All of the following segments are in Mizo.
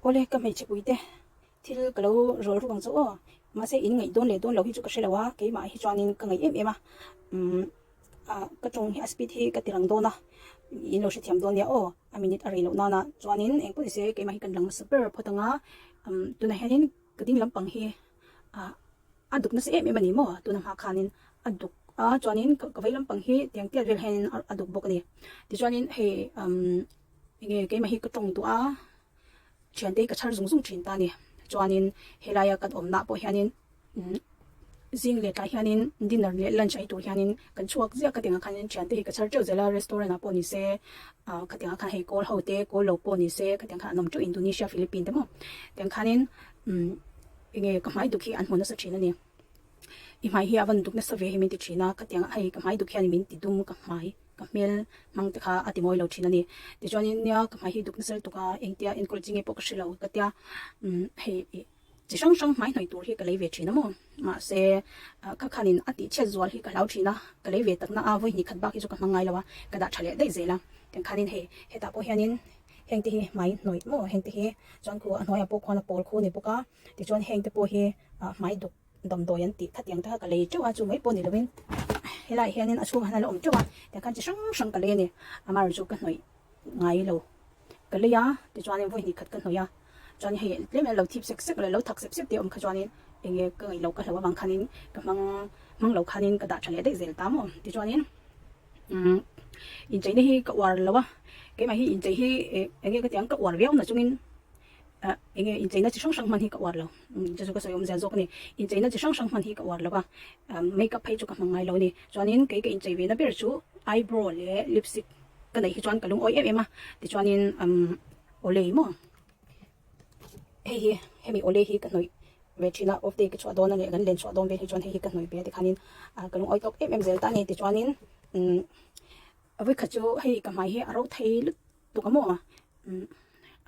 Awle ka hmeichhe puite thil ka lo rawl ruk ang chu aw. Mahse in ngaih dawn leh dawn lo hi chu ka hre lo a, keimah hi chuanin ka ngaih em em a. Umm ka tawng hi a speed hi ka ti rang dawn a, in lo hrethiam dawn nia aw. A minute a rei loh nana chuanin engpawh nise keimah hi kan lang nasa ber phawt ang a. Umm tunah hianin ka ding lampang hi ah a duk nasa em em a ni maw tuna hma khanin a duk a chuanin ka vei lampang hi tiang tiat vel hianin a duk bawk a ni. Tichuanin hei umm enge keimah hi ka tawng duh a thiante hi ka chhar zung zung thin ta a ni. Chuanin helaia kan awmna pawh hianin umm zing leh tlai hianin dinner leh lunch ei tur hianin kan chhuak ziak ka tiangah khanin thiante hi ka chhar teuh zel a restaurant ah pawh ni se ah khatiangah khan hei kawl ho te kawl lo pawh ni se khatiang khan an awm teuh Indonesia Philippines te maw tiang khanin umm enge ka hmai duk hi an hmu nasa thin a ni i hmai hi a van duk nasa ve hi min ti thin a khatiang hei ka hmai duk hian min ti dum ka hmai ka hmel hmang te kha a ti mawi lo thin a ni tichuanin nia ka hmai hi duk nasa lutuk a engtia enkawl chi nge pawh ka hre lo ka tia umm hei ih chi hrang hrang hmai hnawih tur hi ka lei ve thin a maw mahse kha khanin a tih chhiat zual hi ka hlau thin a ka lei ve tak na a vawi hnih khat bak hi chu ka hmang ngai lo a ka dah tha leh daih zel a tiangkhanin hei hetah pawh hianin heng te hi hmai hnawih maw heng te hi chuan khu a hnuaiah pawh khuan a pawl khu a ni bawk a tichuan heng te pawh hi ah hmai duk damdawi an tih khatiang te kha ka lei teuh a chu mai pawh ni lovin helaiah hianin a chhungah hian a la awm teuh a tiangkhan chi hrang hrang ka lei a ni amaherawhchu chu ka hnawih ngai lo ka lei a tichuanin vawi hnih khat ka hnawih a chuan hei tlem hian lo thip sek sek leh lo thak sep sep te awm kha chuanin eng nge ka ngaih loh ka hlo avang khanin ka hmang hmang lo khanin ka dah tha leh daih zel ta maw tichuanin umm incheina hi ka uar lo a keimah hi inchei hi eng nge ka tih ang ka uar viau na chungin ah eng nge incheina chi hrang hrang hman hi ka uar lo chu chu ka sawi awmzia zawk a ni incheina chi hrang hrang hman hi ka uar lo a makeup phei chu ka hmang ngai lo a ni chuanin kei ka inchei ve na ber chu eyebrow leh lipstick ka neih hi chuan ka lungawi em em a tichuanin umm awlei maw hei hi hemi awlei hi ka hnawih ve thin a off day ka chhuah dawn a leh kan len chhuah dawn vel hi chuan hei hi ka hnawih ve a tikhanin ah ka lungawi tawk em em zel ta a ni tichuanin umm vawikhat chu hei ka hmai hi a ro thei lutuk a maw umm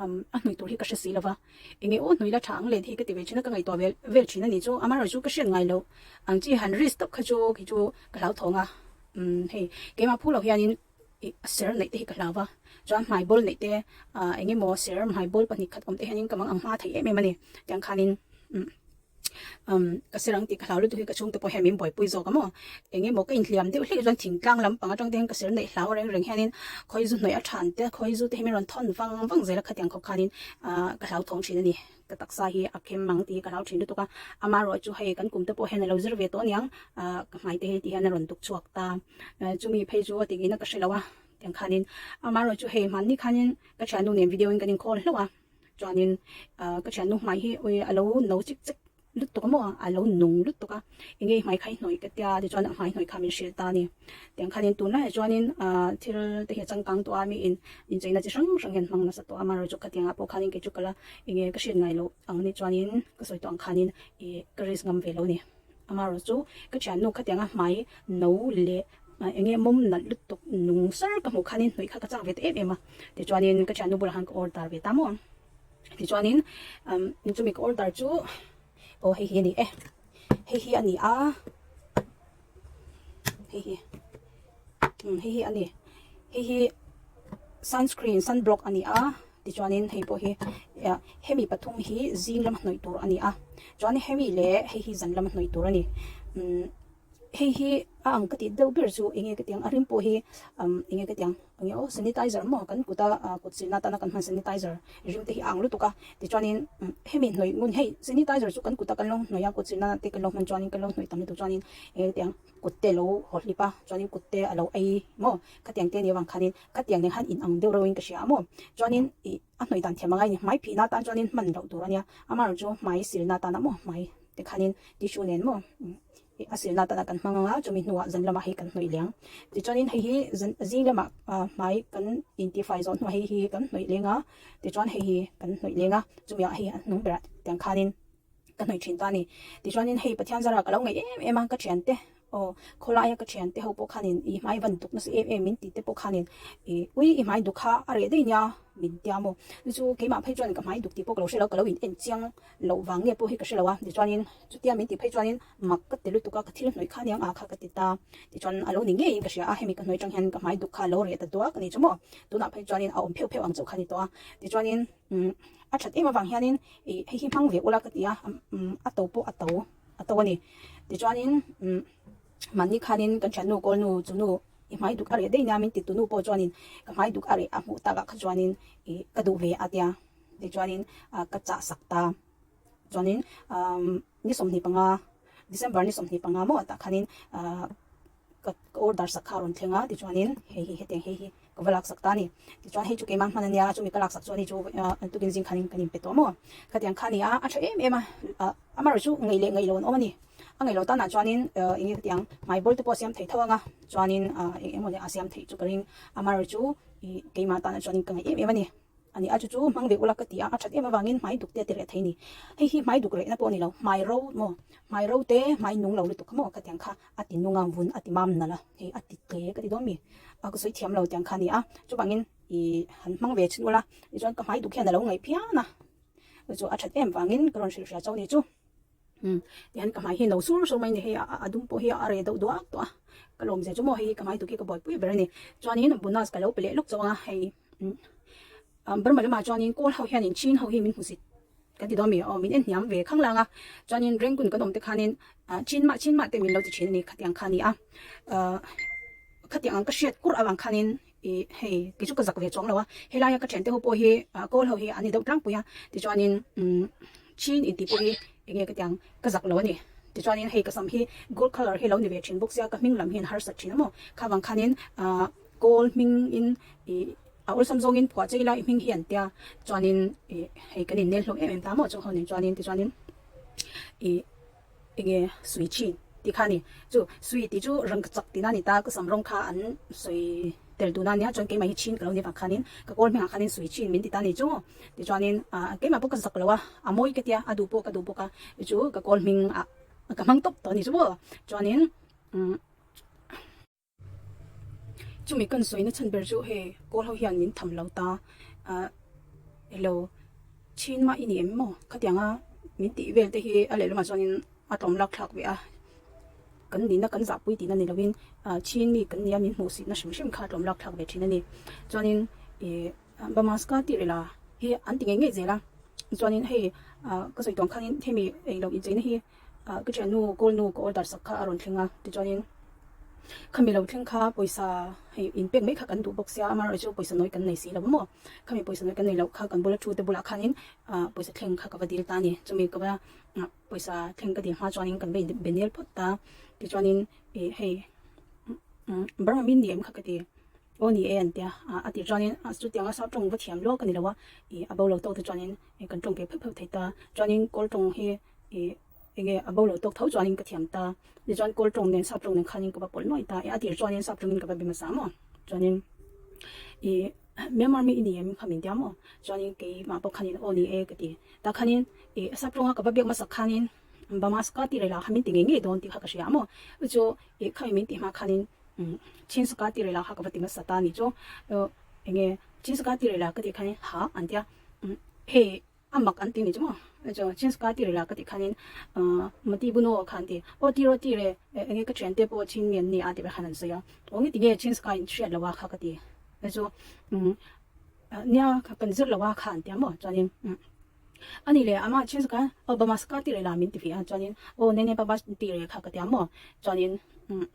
umm a hnawih tur hi ka hre si lova eng nge aw hnawih la tha ang len hi ka ti ve thin a ka ngaihtuah vel vel thin a ni chu amaherawhchu ka hriat ngai loh ang chi han risk tawp kha chu kei chu ka hlauthawng a umm hei keimah phu loh hianin ih a ser neih te hi ka hlau va chuan hmai bawl neih te ah eng emaw ser hmai bawl pahnih khat awm te hianin ka mang ang hma thei em em a ni tiang khanin umm umm ka ser ang tih ka hlau lutuk hi ka chhungte pawh hian min buaipui zawk a maw eng emaw ka inhliam deuh hlek chuan thingtlang lampang atang te hian ka ser neih hlau reng reng hianin khawi zu hnawih a than te khawi zu te hi min rawn thawn vang vang zel a khatiang khawp khanin ah ka hlau thawng thin a ni ka taksa hi a khem ang tih hi ka hlau thin lutuk a amaherawhchu chu hei kan kum te pawh hian a lo zir ve tawh aniang ah ka hmai te hi ti hian a rawn duk chhuak ta chumi phei chu a ti ngei na ka hre lo a tiang khanin amaherawhchu chu hei hmanni khanin ka thiannu nen video in kan inkhawl hlauh a chuanin ah ka thiannu hmai hi ui a lo no chik chek lutuk a maw a lo nung lutuk a eng nge hmai kha i hnawih ka tia tichuan a hmai hnawih kha min hrilh ta a ni tiang khanin tunlaiah chuanin ah thil te hi a changkang tawh a mi in incheina chi hrang hrang hian hmang nasa tawh a amaherawhchu khatiangah pawh khanin kei chu ka la eng nge ka hriat ngai loh ang ni chuanin ka sawi tawh ang khanin ih ka risk ngam ve lo a ni amaherawhchu ka thiannu khatianga hmai no leh eng nge mawm nalh lutuk nung sar ka hmuh khanin hnawih kha ka chak ve ta em em a tichuanin ka thiannu bulah khan ka order ve ta maw. Tichuanin umm chumi ka order chu aw hei hi a ni e hei hi a ni a hei hi umm hei hi a ni hei hi sunscreen sunblock a ni a tichuanin hei pawh hi hemi pathum hi zing lama hnawih tur a ni a chuan hemi leh hei hi zan lama hnawih tur a ni umm. Hei hi a ang ka tih deuh ber chu eng nge ka tiang a rim pawh hi umm eng nge ka tiang eng nge aw sanitizer maw kan kut a ah kut silna atana kan hman sanitizer rim te hi a ang lutuk a tichuanin umm hemi hnawih ngun hei sanitizer chu kan kut a kan lo hnawih a kut silna te kan lo hman chuanin kan lo hnawih tam lutuk chuanin eng nge ka tiang kut te a lo haw hlip a chuanin kut te a lo ei maw khatiang te a nih avang khanin khatiang nen khan in ang deuh reuhin ka hria a maw chuanin ih a hnawih dan thiam angai a ni hmai phihna atan chuanin hman loh tur a nia amaherawhchu hmai silna atana maw hmai te khanin tissue nen maw a silna atana kan hmang anga chumi hnuah zan lamah hei kan hnawih leng tichuanin hei hi zan zing lamah ah hmai kan intifai zawh hnuah hei hi kan hnawih leng a tichuan hei hi kan hnawih leng a chumi ah hei a hnung berah tiang khanin ka hnawih thin ta a ni tichuanin hei Pathian zara ka lo ngaih em em a ka thiante. Aw, khawlaia ka thiante ho pawh khanin i hmai van duk nasa em em min tih te pawh khanin i ui i hmai duk kha a reh daih nia min tia maw. Chu chu keimah phei chuan ka hmai duk tih pawh ka lo hre lo, ka lo in en chiang loh vang nge pawh hi ka hre lo a. Tichuanin chutia min tih phei chuanin mak ka ti lutuk a, ka thil hnawih kha aniang a kha ka ti ta. Tichuan a lo ni ngeiin ka hria a, hemi ka hnawih tang hian ka hmai duk kha a lo reh ta duak a ni chu maw. Tunah phei chuanin a awm pheuh pheuh ang chauh kha a ni tawh a. Tichuanin a that em avang hianin i hei hi hmang ve ula ka ti a, a to pawh a to. a to a ni. Tichuanin umm mahni khanin kan thiannu kawlnu chu nu i hmai duk a reh daih nia min ti tunu pawh chuanin ka hmai duk a reh a hmuh takah kha chuanin ih ka duh ve a tia. Tichuanin ah ka chah sak ta. Chuanin umm ni 25 December ni 25 maw tah khanin ah ka order sak kha a rawn thleng a tichuanin hei hi hetiang hei hi ka va laksak ta a ni. Tichuan hei chu keimah hman a nia chumi ka laksak chu ani chu tukin zing khanin kan inpe tawh maw. Khatiang kha a ni a, a tha em em a, amaherawhchu chu ngaih leh ngaih lo an awm a ni. A ngaih loh tanah chuanin eng nge khatiang hmai bawl te pawh a siam thei tho ang a, chuanin eng emaw leh a siam theih chu ka ring. Amaherawhchu ih keimah tanah chuanin ka ngaih em em a ni. A ni a, chu chu hmang ve ula ka ti a, a that em avangin hmai duk te a ti reh thei a ni. Hei hi hmai duk rehna pawh a ni lo, hmai ro maw, hmai ro te hmai nung lo lutuk kha maw khatiang kha a ti nung a, vun a ti mam nalh a, hei a ti tle ka ti dawn mi, a ka sawi thiam lo tiang kha a ni a, chuvangin ih han hmang ve chhin ula, tichuan ka hmai duk hian a lo ngaih phian a, chu a that em vangin ka rawn hrilh hria chauh a ni chu. Umm tihian ka hmai hi no sur sur mai a ni hei a dum pawh hi a reh deuh duak tawh a, ka lawm zia chu maw hei ka hmai duk hi ka buaipui ber a ni, chuanin bonus ka lo pe leh lawk chauh a hei. Burma lamah chuanin kawl ho hianin chin ho hi min hmusit kan ti dawn mi aw min en hniam ve khang lang a chuanin Rangoon kan awm te khanin chin mah chin mah te min lo ti thin a ni khatiang kha a ni a khatiang ang ka hriat kur avang khanin ih hei kei chu ka zak ve chuang lo a helaia ka thiante ho pawh hi kawl ho hi an ni deuh tlangpui a tichuanin chin intih pawh hi eng nge ka tiang ka zak lo a ni tichuanin hei ka sam hi gold colour hi lo ni ve thin bawk sia ka hming lam hian harsat thin a maw kha vang khanin ah. Kawl hming in ih a awlsam zawng in phuah che ila i hming hi an tia chuanin ih hei kan in nel hlawm em em ta maw chung ho nen chuanin tichuanin ih enge sui chin tih kha a ni chu sui tih chu rang chak tihna a ni ta ka sam rawng kha an sawi tel tuna nia chuan keimah hi chin ka lo ni vang khanin ka kawl hmingah khanin sui chin min ti ta a ni chu tichuanin ah keimah pawh ka zak lo a a mawi ka tia a duh pawh ka duh bawk a chu ka kawl hming ah ka hmang tawp tawh a ni chu maw chuanin umm. Chumi kan sawina chhan ber chu hei kawl ho hian min tham lo ta ah elo chin mah i ni em maw khatianga min tih vel te hi a lehlamah chuanin a tlawm lak thlak ve a kan nihna kan zahpui tihna ni lovin ah chin mi kan nia min hmuhsitna hrim hrim kha a tlawm lak thlak ve thin a ni chuanin ih Bamaska tih rela hi an ti ngei ngei zel a chuanin hei ah ka sawi tuang khanin hemi englo incheina hi. Ah ka thiannu kawl nu ka order sak kha a rawn thleng a tichuanin khami lo thleng kha pawisa hei in pek mai kha kan duh bawk sia amaherawhchu pawisa nawi kan nei si lo maw khami pawisa nawi kan nei loh kha kan bula thu te bulah khanin ah pawisa thleng kha ka va dil ta a ni chumi ka va ah pawisa thleng ka dil hma chuanin kan va in be nel phawt ta tichuanin ih hei Burma mi ni em kha ka ti. Aw ni e an tia, a tih chuanin chutianga sap tawng va thiam luak a ni lo a, ih a bo lo tawk te chuanin kan tawng ve pheuh pheuh thei ta, chuanin kawl tawng hi ih enge a bo lo tawk tho chuanin ka thiam ta, tichuan kawl tawng nen sap tawng nen khanin ka va pawlh nuai ta, a tir chuanin sap tawngin ka va be hmasa maw, chuanin ih Myanmar mi i ni em kha min tia maw, chuanin keimah pawh khanin aw ni e ka ti, tah khanin ih sap tawnga ka va biak hmasak khanin Bamaska tih rela kha min ti ngei ngei dawn tih kha ka hria maw, chu ih khami min tih hma khanin. Chinsuka tih rela kha ka va ti nasa ta ni chu enge Chinsuka tih rela ka tih khanin ha an tia hei a mak an ti ni chu maw chu Chinsuka tih rela ka tih khanin mati buno kha an ti aw tiro tih re enge ka thian te pawh chin mi an ni a tih ber khan an sawi a aw nge tinge Chinsuka in hriat lo a kha ka ti chu nia kan zir lo a kha an tia maw chuanin. A ni leh amah chin ka aw Bamaska tih reh la min ti ve a chuanin aw nene Babas tih reh kha ka ti a maw chuanin umm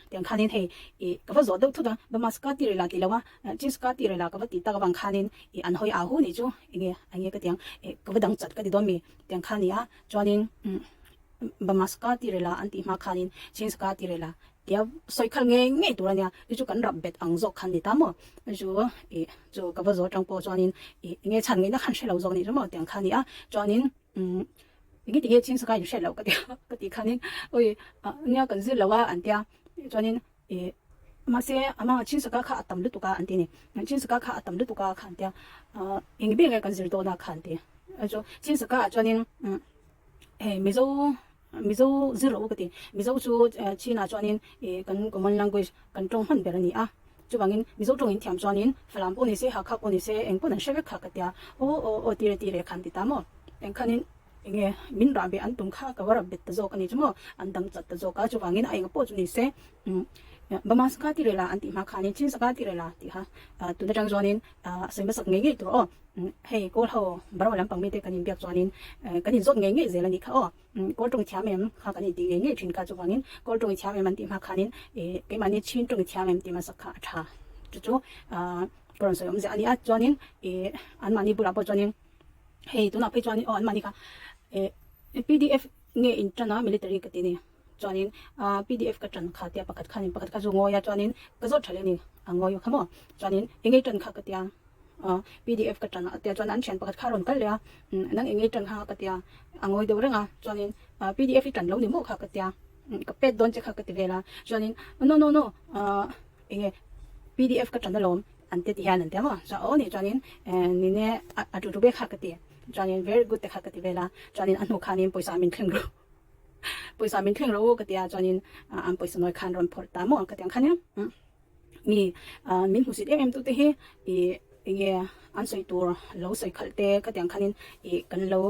tiang khanin hei ih ka va zawh deuh thut a Bamaska tih reh la tih lo a Chinska tih reh la ka va tih tak avang khanin ih an hawi au hu nih chu enge enge ka ti ang ih ka va dang chat ka ti dawn mi tiang kha ni a chuanin umm Bamaska tih reh la an tih hma khanin Chinska tih reh la Tia sawi khalh ngei ngei tur a nia, chu chu kan rap bet ang zawk khan ni ta maw? Chu ih chu ka va zawh atang pawh chuanin ih enge chhan ngaihna khan hre lo zawk a nih chu maw tiang kha a ni a, chuanin umm enge tinge chhing saka in hriat loh ka ti a ka tih khanin awi ah nia kan zir lo a an tia chuanin ih mahse amah chhing saka kha a tam lutuk a an ti a ni, chhing saka kha a tam lutuk a kha an tia ah eng ber nge kan zir dawn a kha an ti a chu chhing saka ah chuanin umm hei Mizo. Mizo zir rawh u ka ti. Mizo chu Chin-ah chuanin ih kan common language kan tawng hman ber a ni a. Chuvangin Mizo tawng in thiam chuanin Falam pawh ni se, Hakha pawh ni se, eng pawn an hre vek kha ka tia. Aw aw aw tire tire khan ti ta maw? Eng khanin enge min rah beh an tum kha ka va rap bet ta zawk a ni chu maw? An dang chat ta zawk a, chuvangin a enga pawh chu ni se Bama saka tire la an tih hma khanin Chin saka tire la tih kha tun atang chuanin sawi hmasak ngei ngei tur aw. Hei kawl ho Burma lampang mite kan inbiak chuanin kan inzawt ngei ngei zel a nih kha aw. Kawl tawng i thiam em kha kan intih ngei ngei thin kha chuvangin kawl tawng i thiam em an tih hma khanin keimahni Chin tawng i thiam em tih hmasak kha a tha. Chu chu ka rawn sawi awmzia a ni a chuanin anmahni bulah pawh chuanin hei tunah phei chuanin aw anmahni kha pdf nge in tan a military ka ti ni chuanin pdf ka tan kha tia pakhat khanin pakhat kha chu ngawi a chuanin ka zawt tha leh a ni a ngawi kha maw chuanin enge tan kha ka tia. Pdf ka tan a tia chuan an thian pakhat kha a rawn kal leh a, nang eng nge tan kha ka tia a ngawi deuh reng a, chuanin pdf i tan lo ni maw kha ka tia ka pet dawn che kha ka ti vel a, chuanin no no no eng nge pdf ka tan alawm an ti ti hian an tia maw, chuan aw ni chuanin nine a tu tu be kha ka ti chuanin very good te kha ka ti vel a, chuanin a hnu khanin pawisa min thleng ru pawisa min thleng ro ka tia chuanin an pawisa nawi khan rawn phawrh ta maw ka ti ang khanin. Mi min hmusit em em tute hi ih enge an sawi tur lo sawi khalh te khatiang khanin ih kan lo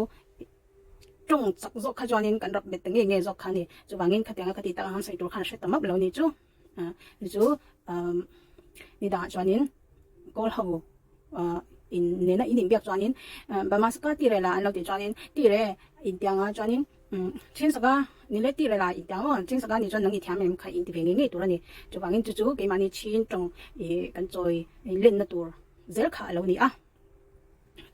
tawng chak zawk kha chuanin kan rap bet ta nge nge zawk kha a ni. Chuvangin khatianga ka tih tak ang an sawi tur khan a hre ta map lo ni chu. Ni chu ni dangah chuanin kawl ho in nena in inbiak chuanin Bamaska tirela an lo tih chuanin tire intianga chuanin Umm then saka ni le tih rela intiang aw, then saka ni chuan nang i thiam em kha inti ve ngei ngei tur a ni. Chuvangin chu chu keimahni chhin tawng ih kan chawi lenna tur zel kha a lo ni a.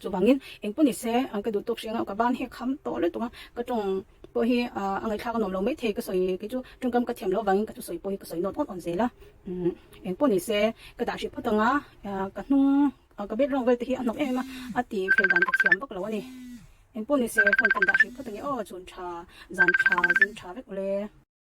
Chuvangin eng pawh ni se ka duh tawk hriang a, ka ban hi a kham tawh lutuk a, ka tawng pawh hi a ngaihthlak a nuam lo maithei ka sawi kei chu tawngkam ka thiam loh avangin ka thusawi pawh hi ka sawi nawt awt awt zel a. Umm eng pawh ni se ka dah hrih phawt ang a, ka hnung ka background vel te hi a hnawk em em a, a ti fel dan ka thiam vak lo a ni. Engpawh ni se phone kan dah hrih phawt ange aw, chhun tha, zan tha, zing tha vek ule.